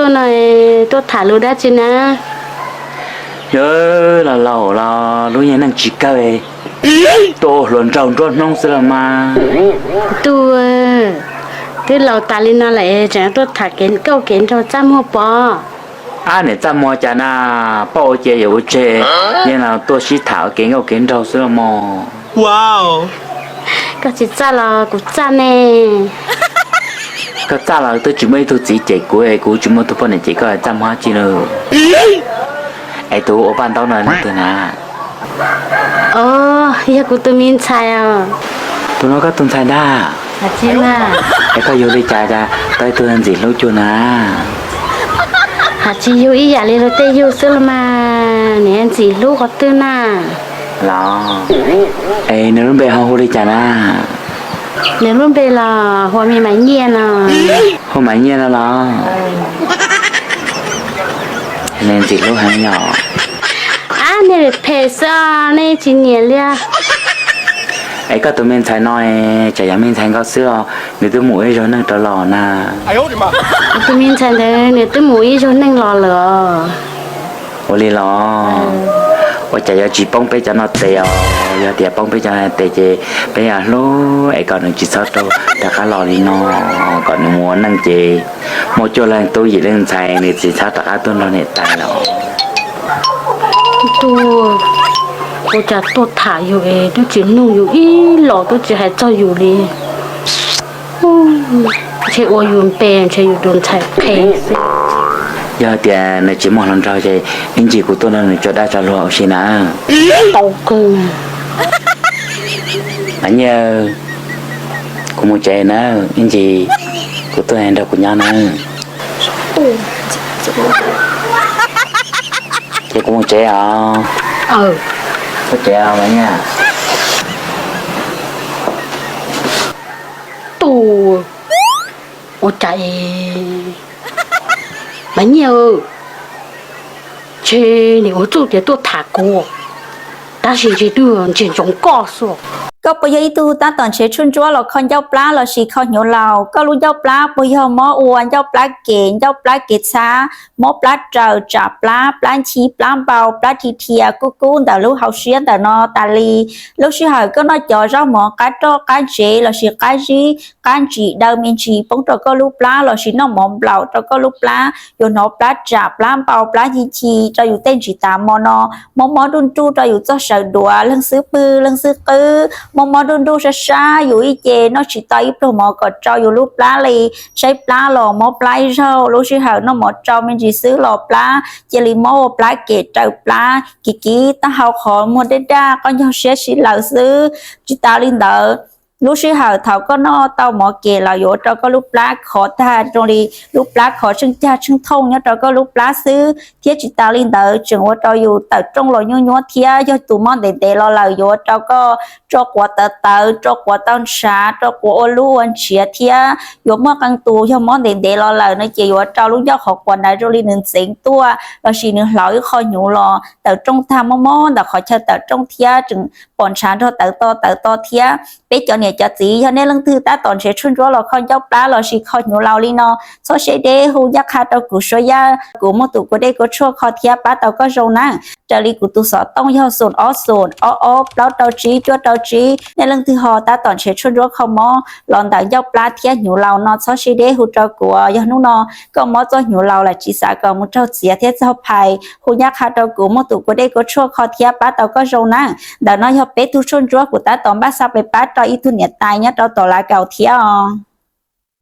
Tuaj no, tuaj tham lus dab tsi na? Yog, laus laus los lub niag neej tsis kawg, tuaj ua hluas nraug nruab hnub xwb los mas. Tub, twb laus tas li no lawm tseem tuaj tham kev nkauj kev nraug txaj muag pom. Ab, niam txaj muag cas na, paub ua cia yuav ua tseg, yeej los tuaj sib tham kev nkauj kev nraug xwb los mas. Koj tsis txaj los kuv txaj ne. Koj txaj los twb tsis muaj ib tug txiv cem kuv, kuv tsis muaj tus poj niam cem koj txaj muag dab tsi lawm. Es tus ua paj ntaub no nws twg na? Os, yog kuv tus me ntxhais os. Tus no koj tus ntxhais ntag? Es koj yug li cas cas tau ib tug ntxim hlub cuag na? Has tsis yug ib yam li luag tej yug xwb los mas, nws ntxim hlub qhov twg na? Los, es nws lub npe ho hu li cas na? Nws lub npe los hu ua Mas Nyiaj no. Hu Mas Nyiaj no los? Nws ntxim hlub heev yom. Ab, nej phem xwb, nej tsis nyiam li. Es koj tus me ntxhais no, tsam yog me ntxhais nkaus xwb os, nws twb mus ib zaug neej rov los na. Kuv tus me ntxhais ntawd nws twb mus ib zaug neej los lawm os. Ua li los? Ua cas yuav tsis poob peb cov no tes os? Yog tias poob peb cov no tes ces peb yuav hlub es kom nws tsis txhob rov qab los li no, kom nws mus ua neej ces muaj cuaj leeg tub yim leej ntxhais nws tsis txhob rov qab tuaj nrog niam tais los. Ua cas tuaj tham yus es twb tsis nug yus ib los twb tsis hais txog yus li. Ntshe ua yus npe ntshe yus tus ntxhais phem xwb. Yog tias nws tsis muaj hluas nraug ces ib ntsis kuv tuaj nrog nws tso dab tso luag ua si na. Tau kawg. Mas Nyiaj, kuv mus tsev na, ib ntsis kuv tuaj nrog kuv nyob na. Ces kuv mus tsev os. Mus tsev os Mas Nyiaj. Tus, ua cas Mas Nyiaj, ntshe nim ua txuj tias tuaj tham kuv, tab sis ntshe twb ntseg ntsoov koj xwb. Koj puas yog ib tug tab tom nrhiav tshuaj ntsuab los kho ncauj plab lossis kho hnyuv laus? Koj lub ncauj plab puas yog mob ua ncauj plab kem, ncauj plab kev txhab, mob plab raws, tsam plab, plab ncig, plab npau, plab dhia dhia kub kub ntawm lub hauv siab ntawm no tas li? Lub sij hawm koj noj cov zaub mov qab roj qab ntsev lossis qab zib qab ntsim daw me ntsis poob rau koj lub plab lossis noj mov nplaum rau koj lub plab, yuav hnov plab tsam plab npau plab ncig ncig rau yus tej ntsis tas mo no, mob mob nruj nruj rau yus txoj saw duav, leej xwb pwg leej xwb qwb, mob mob nruj nruj sab sab yus ib ce noj tsis tau ib pluag mov kom tsau yus lub plab li, tshaib plab los mob plab ib zaug, lub sij hawm noj mov tsau me ntsis xwb los plab cia li mob ua plab kem raws plab, kiv kiv taub hau qhov muag daj daj qoj ncauj siab sib laws xwb. Tsis tas li ntawd, lub sij hawm thaum koj noj tau mov kem los yuav ua rau koj lub plab khov tag zoo li lub plab khov tsheej cag tsheej thooj nyob rau koj lub plab xwb, thiab tsis tas li ntawd tseem ua rau yus tawm rooj los nyuaj nyuaj thiab yog tus mob ntev ntev los lawm yuav ua rau koj tso quav tawv tawv, tso quav tau ntshav, tso quav ua lub ua ntsiav thiab yuav muaj qee tus yog mob ntev ntev los lawm no ces yuav ua rau lub ncauj qhov quav ntawd zoo li nws ntxeev tuaj lossis nws hlauv ib qho hnyuv los tawm rooj tag mob mob ntawm qhov chaw tawm rooj thiab tseem pom ntshav nrog tawv to tawv to thiab. Peb cov niam cov txiv yog nej leej twg tab tom nrhiav tshuaj ntsuab los kho ncauj plab lossis kho hnyuv laus li no, txhob siab deb hu ncaj qha rau kuv Suav Yaj, kuv muaj tus kua dej kua tshuaj kho thiab pab tau koj zoo na. Raws li kuv tus xov tooj yog xoom ob xoom ob ob plaub rau tsib cuaj rau tsib. Nej leej twg ho tab tom nrhiav tshuaj ntsuab kho mob los ntawm ncauj plab thiab hnyuv laus no txhob siab deb hu rau kuv. Yog hnub no koj mob txoj hnyuv laus lawm tsis xav kom mus raug txiav thiab txog phais, hu ncaj qha rau kuv muaj tus kua dej kua tshuaj kho thiab pab tau koj zoo na. Ntawm no yog peb tug tshuaj ntsuab kuv tab tom npaj xa pes pab rau ib tug niam tais nyob rau tom Lav Kaus thiab os.